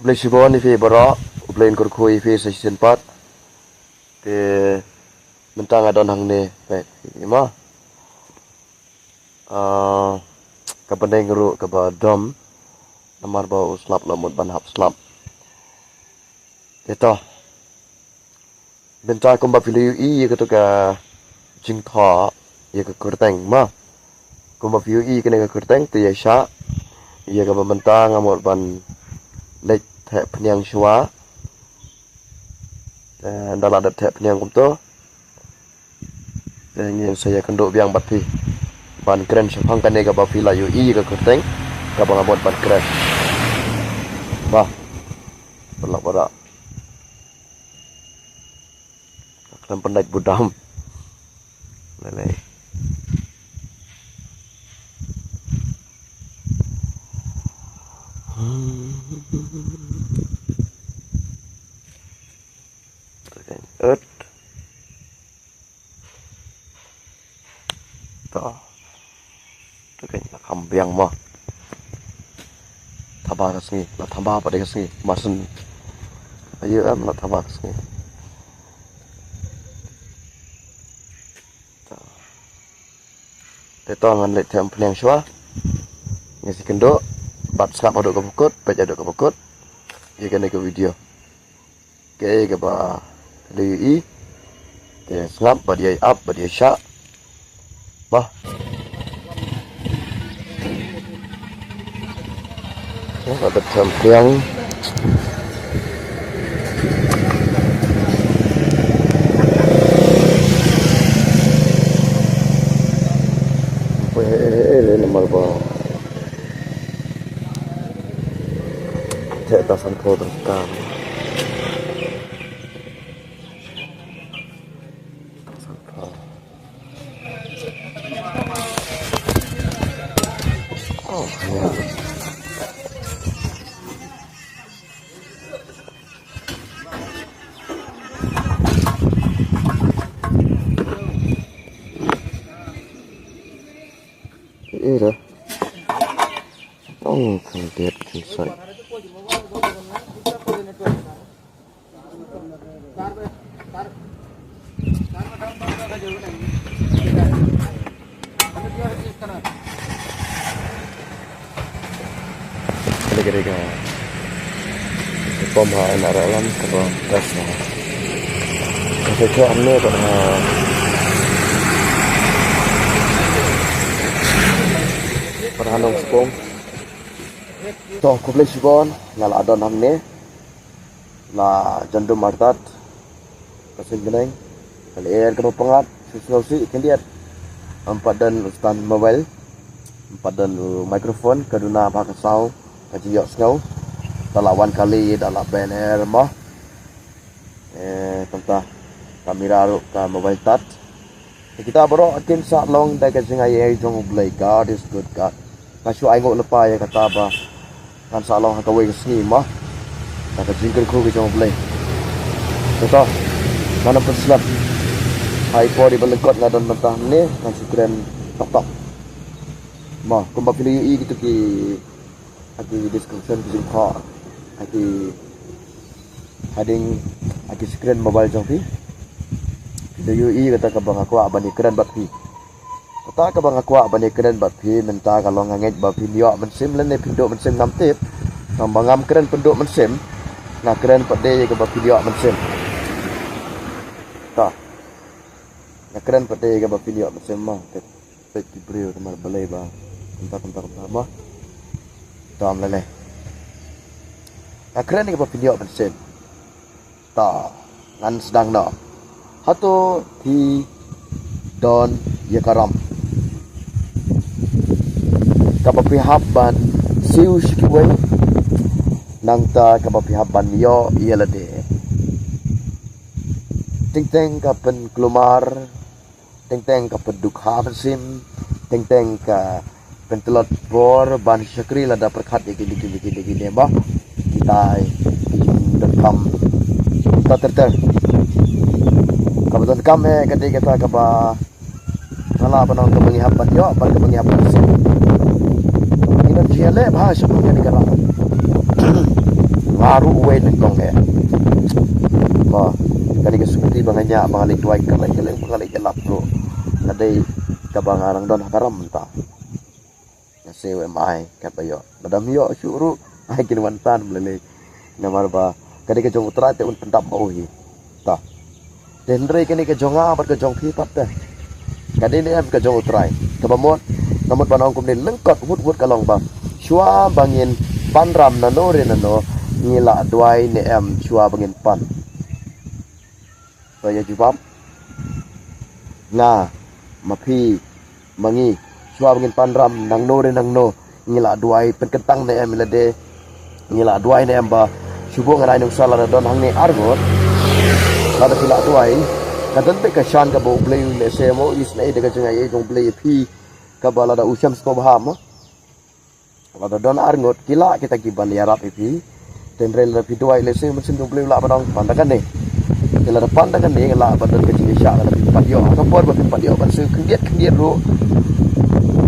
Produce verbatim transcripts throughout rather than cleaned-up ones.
Khublei shibun ïa phi baroh, U Blei un kyrkhu ïa phi sa shisien pat. Te mynta nga don hangne, peit, ïa ma. Ah, ka bneng ruh kaba dom, namar ba u slap la mut ban hap slap. Te to. Mynta kumba phi la ïohi ïa kato ka jingthoh ïa ka kyrteng ma. Kumba phi ïohi kane ka kyrteng te ïa shah ïa kaba mynta nga mut ban leit theh phniang shuwa. Te ynda la dep theh phniang kumto, te ngin sa ïakynduh biang bad phi ban kren shaphang kane kaba phi la ïohi ïa ka kyrteng kaba nga mut ban kren. Ba, ba la ba da. Khlem pyndait budam. Lei lei. Ot. To. To kan la kham biang mo. Thaba ka sngi, la thaba pat ka sngi. Masen. Ayo em la thaba ka sngi. To. Te to ngan leit theh phniang shuwa. Ngan sa ïakynduh. Bad sngap haduh kaba kut, peit haduh kaba kut. Ïa kane ka video. Kaei kaba la ïohi. Te sngap bad ïai ap bad ïai shah. Bah. Sngap bad theh phniang. Peit, eh, eh, eh, namar ba theh ta san phew tyngka. Ta san phew. Oh, ya. Ira. Ong kan diet kan sai. Kali kali ka. Pom ha na ra lam ka ba best na. Ka se ke amne ba ha. Para hanong sepong. To, khublei shibun, nga la don hangne. La jan dum artat. Ka seng bneng. Ka lyer kaba pyngngad. Shu sngewsih khyndiat. Ym pat don u stand mobile. Ym pat don u microphone. Ka duna ba ka saw. Ka jingïohsngew. Da la wan kali, da la banner mo. Eh, tang ta. Kamera ruh ka mobile tat. Te kita baroh kin sa long da ka jingaiei jong U Blei. God is good God. Nga shu ai nguh lypa ïa kata ba ngan sa long ha kawei ka sngi mo. Da ka jingkyrkhu ka jong U Blei. Te to. Ngan ym pynslem. Ha i por iba lyngkot nga don mynta hangne ngan shu kren tok tok. Mo, kumba phi la ïohi kito ki ha ki description ki jingthoh ha ki hadien ha ki screen mobile jong phi. Phi da ïohi kata kaba nga kwah ban ïakren bad phi. Kata kaba nga kwah ban ïakren bad phi mynta ka long nga ngeit ba phin ïoh mynsiem lane phin duh mynsiem ngam tip. Tang ba ngam kren pynduh mynsiem, nga kren pat de ïa kaba phin ïoh mynsiem. Ta. Nga kren pat de ïa kaba phin ïoh mynsiem mo. Peit ki briew te mar balei ba kumta kumta kumta mo. Tam lele. Nga kren ïa kaba phin ïoh mynsiem. Ta ngan sdang noh. Hato phi don ïa ka ram kaba phi hap ban siew sha kiwei, nangta kaba phi hap ban ïoh ïa lade. Teng teng ka pynkulmar, teng teng ka pynduh ha mynsiem, teng teng ka pyntlot bor ban shakri lada pyrkhat ïa kine kine kine kine ba kitai ki jingdonkam ta ter ter. Kaba donkam eh ka dei kata kaba nga lah ban ong kaba ngi hap ban ïoh bad kaba ngi hap ban siew. Ngi don jingïaleh bha shaphang kane ka ram. Aru uwei nyngkong eh. Ba kane ka sukti ba nga ñiah ba nga leit duwai ka lei ka lei ba nga leit ïalap ruh. Ka dei kaba nga dang don ha ka ram mynta. Nga siew em ai kat ba ïoh. Lada ym ïoh shuh ruh ai kin wan tan mlei lei. Namar ba ka dei ka jong U Trai te un pyndap ma u hi. Ta. Te hynrei kane ka jong nga bad ka jong phi pat te ka dei ne em ka jong U Trai. Kaba mut nga mut ban ong kumne lyngkot wut wut ka long ba shuwa ba ngin pan ram nano re nano ngi la duwai ne em shuwa ba ngin pan. To ïa jubab nga ma phi ma ngi shuwa ba ngin pan ram nangno re nangno ngi la duwai pynkyntang ne em lade ngi la duwai ne em ba shu buh nga nai nuksa lada don hangne arngut lada phi la duwai ka don beit ka shan kaba U Blei u lehse mo u isynei da ka jingaiei jong U Blei ïa phi kaba lada u shem sngewbha mo. Lada don arngut ki lah kita ki ban ïarap ïa phi. Te hynrei lada phi duwai lehse Mynsiem jong U Blei u lah ban ong pan da kane. Te lada pan da kane lah ban don ka jingïaishah lada phi pat ïoh ha ka por ba phi pat ïoh ban siew khyndiat khyndiat ruh.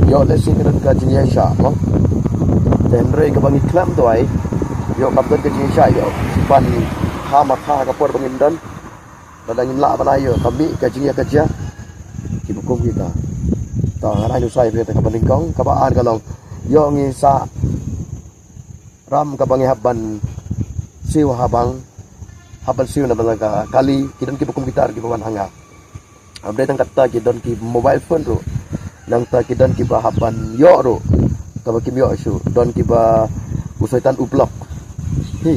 Ïoh lehse ka don ka jingïaishah mo. Te hynrei kaba ngi khlem duwai ïoh kam don ka jingïaishah ïoh ban ha ma kha ha ka por ba ngim don. Lada ngim lah ban ai ïoh ka mih ka jingïa ka jia kiba kum kita. Ta nga ai nusai phi ta kaba nyngkong kaba ar ka long ïoh ngi sa ram kaba ngi hap ban siew ha bang hap ban siew na bang ka kali ki don kiba kum kita kiba wan ha nga. Am dei tang kata ki don ki mobile phone ruh nangta ki don kiba hap ban ïoh ruh kaba kim ïoh shuh don kiba u soitan u block. Hi.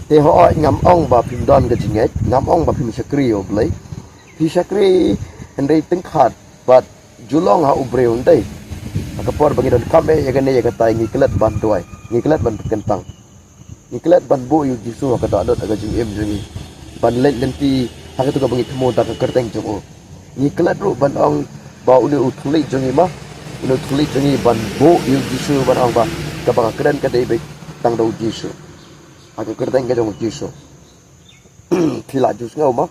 Te hooid ngam ong ba phim don ka jingngeit ngam ong ba phim shakri ïa U Blei. Phi shakri hynrei tyngkhat bad ju long ha u briew hynrei ha ka por ba ngi don kam eh ïa kane ïa katai ngi klet ban duwai ngi klet ban kyntang. Ngi klet ban buh ïa u Jisu ha ka dohnud ha ka jingim jong ngi ban leit lynti ha katu kaba ngi thmu da ka kyrteng jong u. Ngi klet ruh ban ong ba une u thylliej jong ngi ma une u thylliej jong ngi ban buh ïa u Jisu ban ong ba kaba nga kren ka dei beit tang da u Jisu. Ha ka kyrteng ka jong u Jisu. Phi la ju sngew ma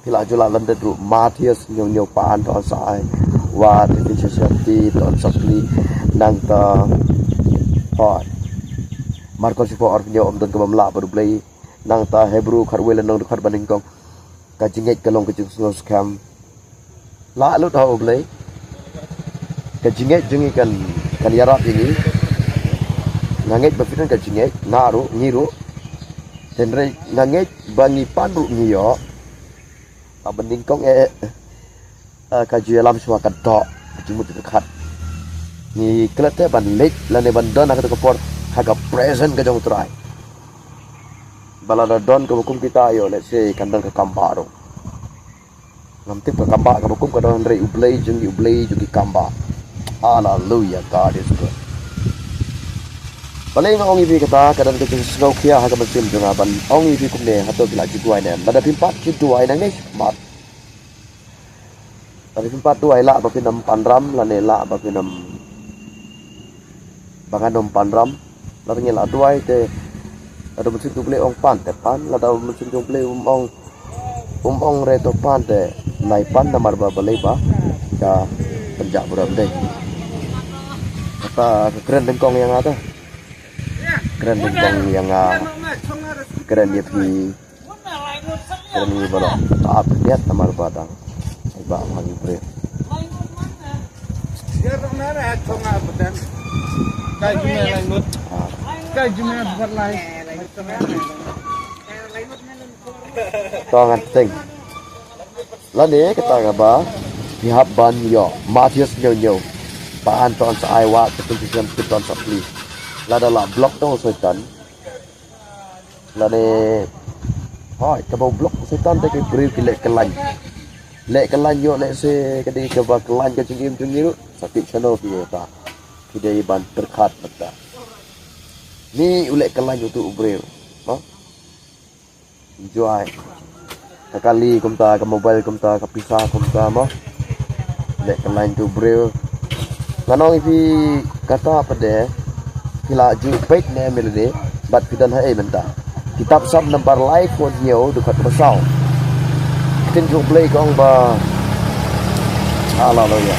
phi la ju la lyndet ruh Mathaios hynñiew hynñiew pan to sa ai wat Ephesus ti to sa pli nangta hoi Markos shiphew ar hynñiew ym don kaba mlah bad U Blei nangta Hebru khatwei lynnong dkhot ba nyngkong ka jingngeit ka long ka jingsngew skhem. Lah lut ha U Blei. Ka jingngeit jong ngi kan kan ïarap ïa ngi. Nga ngeit ba phi don ka jingngeit nga ruh ngi ruh. Hynrei nga ngeit ba ngi pan ruh ngi ïoh. Ba nyngkong eh ka ju ïalam shuwa ka doh ka jingmut ka khat. Ngi klet te ban leit lane ban don ha kata ka por ha ka present ka jong U Trai. Ba lada don kaba kum kita ïoh lehse kan don ka kam baroh. Ngam tip ka kam ba kaba kum ka don hynrei U Blei jong ngi U Blei jong ki kam ba. Haleluya, God is good. Balei nga ong ïa phi kata ka don ka jingsngewkhia ha ka mynsiem jong nga ban ong ïa phi kumne hato phi la ju duwai ne em. Lada phim pat ju duwai nangne mat. Lada phim pat duwai lah ba phin ym pan ram lane lah ba phin ym ba ngan ym pan ram. Lada ngi la duwai te lada Mynsiem jong U Blei ong pan te pan lada Mynsiem jong U Blei um ong um ong re to pan te nai pan namar ba balei ba ka pynjah burom dei. Kata ka kren nyngkong ïa nga ta kren nyngkong ïa nga kren ïa phi. Kren ïa ba la ap niat namar ba dang ba ma ngi pre. Kai jumeh lai ngut. Kai jumeh buat lai. To ngan teng. Lane kata kaba phi hap ban ïoh Mathaios hynñiew hynñiew. Ba an ton sa ai wa ka tun sa pli. Lada la block tong Soitan. Lane hoi kaba u block Soitan te ki briew ki leh kyllain. Leh kyllain ïoh lehse ka dei kaba kyllain ka jingim jong ngi ruh. Sa tip shano ki ïa ta. Ki dei ban pyrkhat bad ta. Ni u leh kyllain utu u briew. Mo? Enjoy. Ka kali kumta, ka mobile kumta, ka pisa kumta mo. Leh kyllain tu briew. Ngan ong ïa phi kata pat de. Phi la ju peit ne em ïa lade bad phi don ha ei mynta. Kitab Salm nambar lai phew hynñiew dkhot ba saw. Ktien jong U Blei ka ong ba haleluya.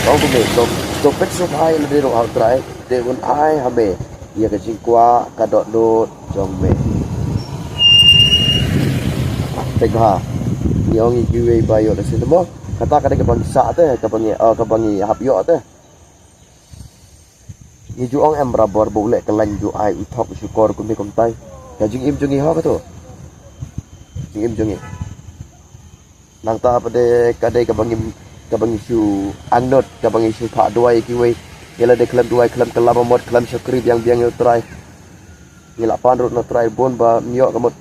Ka ong kumne to to peit sngewbha ïa lade ruh ha U Trai te un ai ha me ïa ka jingkwah ka dohnud jong me. Te ha, ngi ong ïa kiwei ba ïoh lehse te mo. Kata ka dei kaba ngi sah te, kaba ngi, eh, kaba ngi hap ïoh te. Ngi ju ong em barabor ba u leh kyllain ju ai u thok u shukor kumne kumtai. Ka jingim jong ngi ho kato. Jingim jong ngi. Nangta pat de ka dei kaba ngi, kaba ngi shu angnud, kaba ngi shu phah duwai ïa kiwei. Ïa lade khlem duwai, khlem kylla ba mut, khlem shakri biang biang ïa u Trai. Ngi la pan ruh na u Trai bun ba ym ïoh ka mut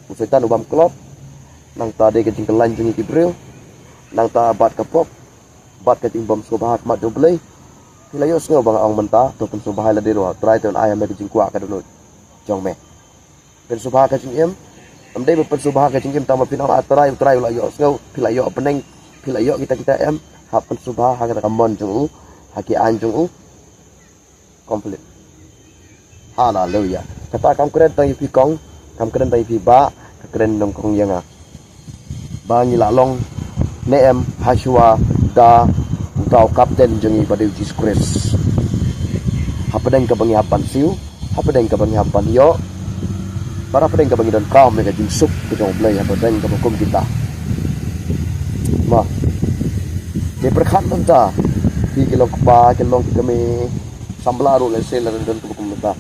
u Soitan u bam klop. Nangta dei ka jingkyllain jong ngi ki briew. Nangta bad ka pop, bad ka jingbym sngewbha ha khmat jong u Blei. Phi la ïohsngew ba nga ong mynta, to pynsngewbha ïa lade ruh, Trai te un ai ha me ka jingkwah ka dohnud jong me. Pynsngewbha ka jingim. Ym dei ba pynsngewbha ka jingim tang ba phin ong, ah, Trai, u Trai u la ïohsngew, phi la ïoh bneng, phi la ïoh kita kita, em. Hap pynsngewbha ha kata ka mon jong u, ha ki aiñ jong u. Complete. Haleluya. Kata kam kren tang ïa phi kong, kam kren tang ïa phi bah, ka kren nyngkong ïa nga. Ba ngi la long ne em hashuwa da uta u kapten jong ngi ba dei u Jisu Khrist. Hapdeng kaba ngi hap ban siew, hapdeng kaba ngi hap ban ïoh, bad hapdeng kaba ngi donkam ïa ka jingsuk ka jong u Blei, hapdeng kaba kum kita. Mo. Te pyrkhat mynta, phi ki long kpa, ki long ki kmie, samla ruh lehse la don kaba kum mynta.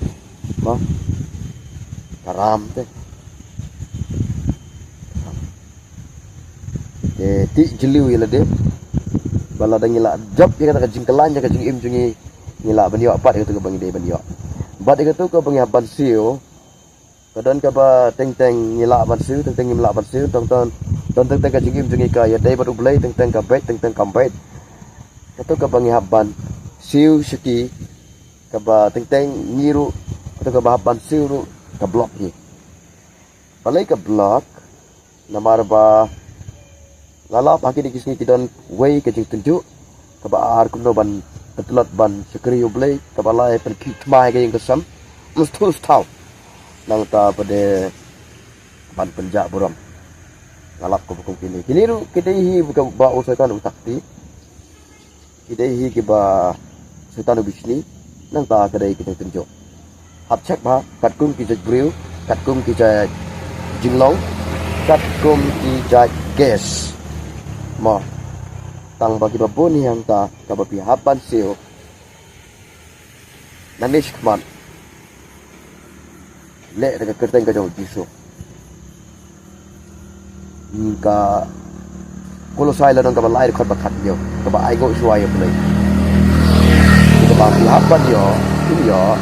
Mo. Karam te. Te tih jylliew ïa lade. Ba lada ngi la jop ïa kata ka jingkyllain ïa ka jingim jong ngi, ngi lah ban ïoh pat ïa kata kaba ngi dei ban ïoh. Bad ïa kata kaba ngi hap ban siew, ka don kaba teng teng ngi lah ban siew, teng teng ngim lah ban siew, teng teng, don teng teng ka jingim jong ngi ka ïadei bad U Blei, teng teng ka beit, teng teng kam beit. Kata kaba ngi hap ban siew sha ki, kaba teng teng ngi ruh, kata kaba hap ban siew ruh ka block hi. Balei ka block? Namar ba nga lap ha kine ki sngi ki don wei ka jingtynjuh kaba ar kumno ban pyntlot ban shakri U Blei, kaba lai pynkhih thma ïa ka ïing ka sem. Msthu sthaw. Nangta pat de ban pynjah burom. Nga lap kaba kum kine. Kine ruh ki dei hi ba u Soitan u takti. Ki dei hi kiba Soitan u bishni, nangta ka dei ki jingtynjuh. Hap check bha, katkum ki jait briew, katkum ki jait jinglong, katkum ki jait gas. Mo, tang ba kiba bun hi hangta, kaba phi hap ban siew. Nangne shakhmat. Leh da ka kyrteng ka jong u Jisu. Ka Kolosai lynnong kaba lai dkhot ba khathynñiew, kaba ai nguh shuwa ïa U Blei. Kaba phi hap ban ïoh, phin ïoh.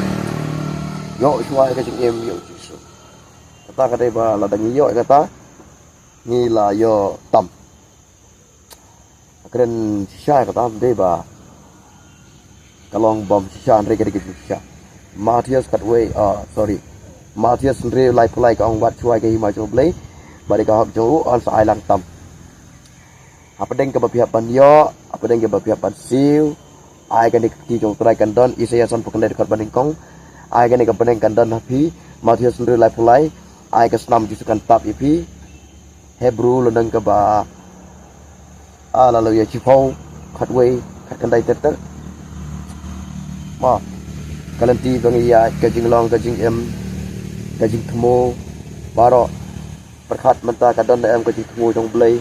Ïoh shuwa ïa ka jingim ïa u Jisu. Kata ka dei ba lada ngi ïoh ïa kata, ngi la ïoh tam. Kren shisha kata ym dei ba ka long bym shisha, hynrei ka dei ka jingshisha. Mathaios khatwei, ah, sorry. Mathaios hynriew laiphew lai ka ong, wat shuwa ïa ka hima jong U Blei bad ïa ka hok jong u, yn sa ai lang tam. Hapdeng kaba phi hap ban ïoh, hapdeng kaba phi hap ban siew, ai kane ka kti jong U Trai kan don, Isaïah sanphew khyndai dkhot ba nyngkong. Ai kane ka bneng kan don ha phi, Mathaios hynriew laiphew lai. Ai ka snam Jisu kan tap ïa phi. Hebru lynnong kaba, ah, la la ïa shiphew, khatwei, khatkhyndai ter ter. Mo, ka lynti ba ngi ïaid, ka jinglong, ka jingim, ka jingthmu, baroh. Pyrkhat mynta, ka don ne em ka jingthmu jong U Blei?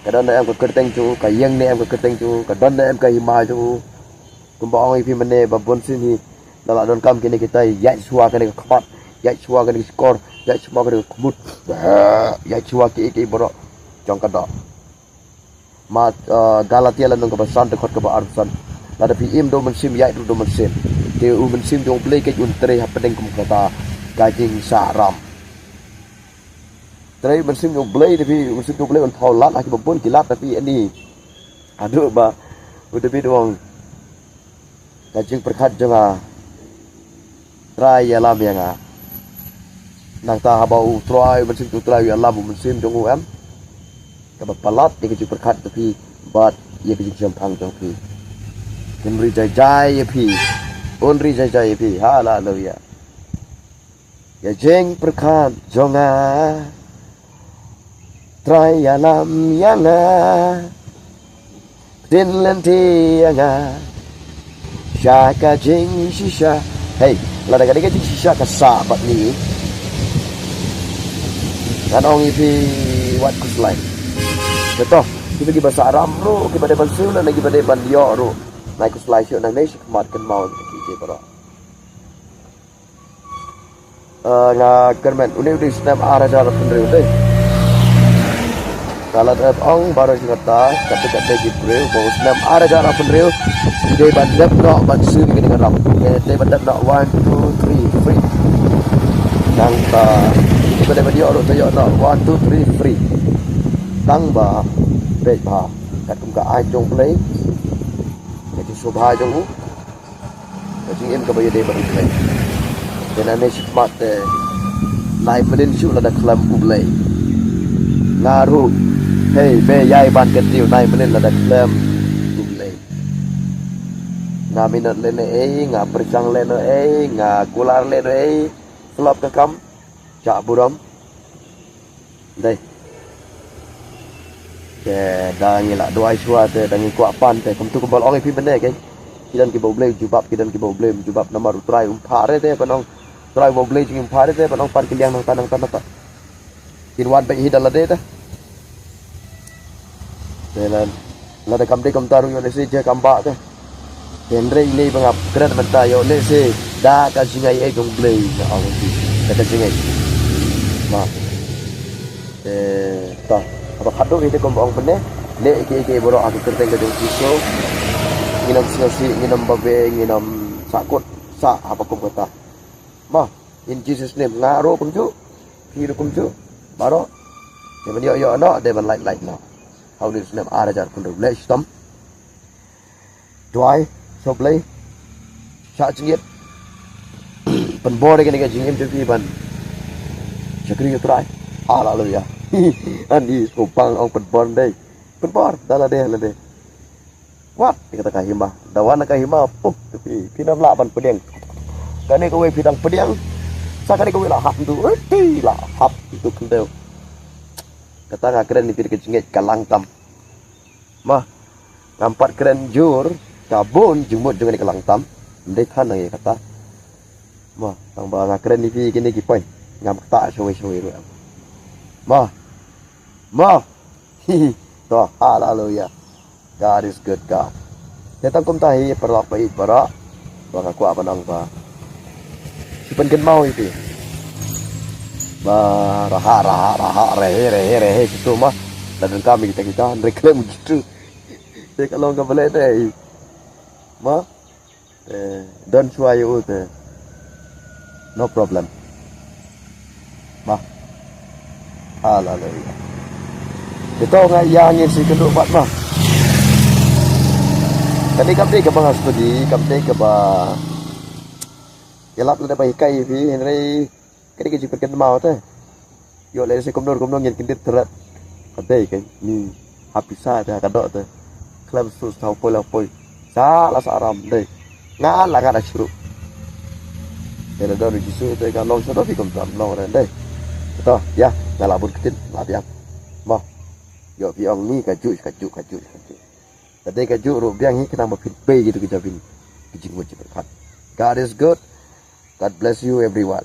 Ka don ne em ka kyrteng jong u? Ka ïeng ne em ka kyrteng jong u? Ka don ne em ka hima jong u? Kumba ong ïa phi mynne ba bun sien hi, la la donkam kine kita, ïaid shuwa kane ka khmat, ïaid shuwa kane ka shkor, ïaid shuwa kane ka khmut, ïaid shuwa kiei kiei baroh jong ka doh. Ma, eh, Galatia lynnong kaba san dkhot kaba arphew san. Lada phi im da U Mynsiem, ïaid ruh da U Mynsiem. Te U Mynsiem jong U Blei keiñ un trei hapdeng kum kata ka jingsahram. Trei U Mynsiem jong U Blei, te phi, U Mynsiem jong U Blei un thaw lad ha kiba bun ki lad, te phi ani. Haduh ba u David u ong, ka jingpyrkhat jong nga, Trai ïalam ïa nga. Nangta haba U Trai, U Mynsiem U Trai u ïalam, U Mynsiem jong u em, kaba palat ïa ka jingpyrkhat jong phi bad ïa ka jingshemphang jong phi. Un ri jai jai ïa phi. Un ri jai jai ïa phi. Haleluya. Ïa jingpyrkhat jong nga, Trai ïalam ïa nga. Pynlynti ïa nga sha ka jingshisha. Hei, lada ka dei ka jingshisha ka sah bad ngi, Ngan ong ïa phi wat khuslai. Te to, kiba, kiba sah ram ruh, kiba dei ban siew lane kiba dei ban ïoh ruh, nai khuslai shuh nangne shi khmat kynmaw ïa ki, ki baroh. Eh, nga kyrmen une u dei u snem ar hajar arphew hynriew te. Nga la dep ong baroh jingkata, katte katte ki briew ba u snem ar hajar arphew hynriew dei ban dep noh ban siew ïa kane ka ram. Te dei ban dep noh one two three free. Nangta kiba dei ban ïoh ruh te ïoh noh one two three free. Tang ba peit bha katkum ka aiñ jong U Blei, ka jingsngewbha jong u, ka jingim kaba ïadei bad U Blei. Te nangne shi khmat te nai mlien shuh lada khlem U Blei. Nga ruh, hei, me ïai ban kyntiew, nai mlien lada khlem U Blei. Nga minot lehnohei, nga pyrshang lehnohei, nga kular lehnohei, slap ka kam, shah burom. Dei. Te da ngi la duwai shuwa te da ngi kwah pan te kumtu kumba la ong ïa phi mynne, keiñ. Ki don kiba U Blei u jubab, ki don kiba U Blei um jubab, namar U Trai um phah re te ban ong, U Trai uba U Blei jong ngi um phah re te ban ong pan ki liang nangta nangta nangta. Kin wan beit hi da lade te. Te lada, lada kam dei kumta ruh ïoh lehse jia kam bah te. Te hynrei ine ba nga kren mynta ïoh lehse da ka jingaiei jong U Blei, nga ong ïa phi, da ka jingaiei. Mo. Te to, haba khatduh ïa te kumba ong mynne, leh ïa kiei kiei baroh ha ka kyrteng ka jong U Jisu. Ngin ym sngewsih, ngin ym babe, ngin ym sahkut, sah ha ba kum kata. Mo, in Jesus name, nga ruh kumjuh, phi ruh kumjuh, baroh. Dei ban ïoh ïoh noh, dei ban lait lait noh. Ha une u snem ar hajar arphew hynriew, leh shitom. Duwai sha U Blei, shah jingit. Pynbor ïa kane ka jingim jong phi ban shakri ïa U Trai. Haleluya. Ani sngewbang ong pynbor dei. Pynbor da lade lade. Wat ïa kata ka hima, da wan ka hima, puh, te phi, phin ym lah ban pdiang. Kane kawei phi dang pdiang, sa kane kawei la hap ntu, eh, ti la hap ntu khyndew. Kata nga kren ïa phi da ka jingngeit ka lang tam. Mo, ngam pat kren jur, ka bun jingmut jong kane ka lang tam. Ym dei than nang ïa kata. Mo, tang ba nga kren ïa phi kine ki point, ngam ktah shawei shawei ruh. Mo. Mo. To, haleluya. God is good God. Te tang kumta hi paralok ba ïeit baroh, ba nga kwah ban ong ba shu pynkynmaw ïa phi. Ba raha raha raha rehe rehe rehe kitu mo. Da donkam ïa kita kita, hynrei khlem kitu. Te ka long kaba leh te. Mo. Te don shuwa ïa u te no problem. Mo. Haleluya. Te to nga ïa ngin sa ïakynduh pat mo. Kane kam dei kaba nga study, kam dei kaba ïalap lada ba hikai ïa phi, hynrei ka dei ka jingpynkynmaw te. Ïoh lehse kumno kumno ngin kyndit thret. Ka dei ka ngi ha pisa te ha ka doh te. Khlem shu sa u poi la u poi. Sa la sa ram dei. Nga la nga da shuru. Te da don u Jisu te ka long sa da phi kumta long re dei. To ïa nga la bun ktien la biang. Mo. Ïoh phi ong ni ka juh ka juh ka juh ka juh. Ka dei ka juh ruh biang hi khnang ba phin pei kito ki jabin. Ki jingmut jingpyrkhat. God is good. God bless you everyone.